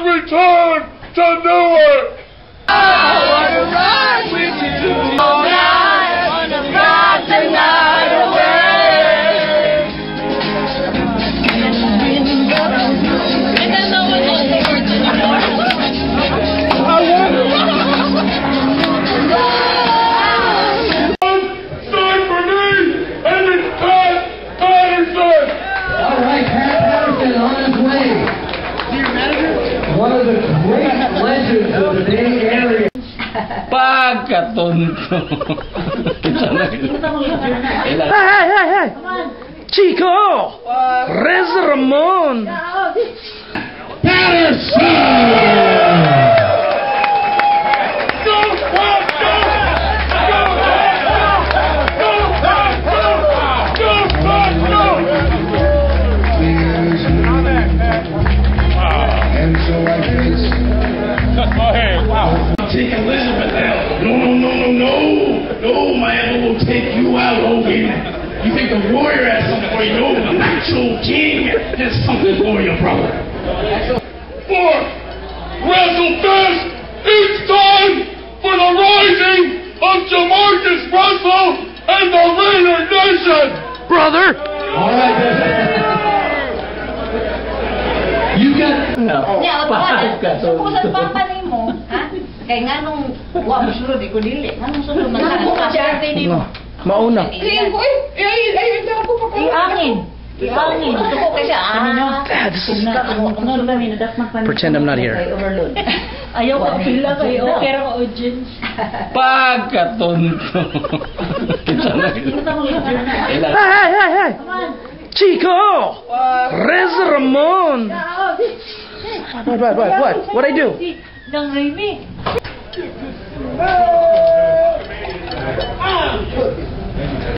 Return to Newark! I wanna ride with you all night, wanna ride the night away. And then no one knows the words anymore. I want one sign for me, and it's Pat Patterson! All right, Pat Patterson on his way. One of the great legends of the Bay Area. Pagkatonto. Hey, hey, hey, hey! Chico! Reza Ramon! Patterson! Go, Pat, go! Go, Pat, go! Go, Pat, go! Go, Pat, go! And so I face Touch my hand. Wow. Take Elizabeth out. No, no, no, no, no. No, Maeva will take you out, Hogan. You think the Warrior has something for you? No, the Macho King has something for you, brother. Four. WrestleFest! It's time for the rising of Jamarcus Russell and the Raider Nation! Brother! All right, you got Nya, kung sa papa nimo, ha? Kay nganong wa mo sulod ko dili. Nganong sulod man ka sa nimo? Mauna. Iangin. Iangin. Tuko kay siya. Ah. Ah, this is. Pretend I'm not here. Ayaw ko pila kay okay ra ka audience. Pagkatonto. Hey, hey, hey, hey! Chico! Reza Ramon! What, what, what, what? What I do? Nang Remy.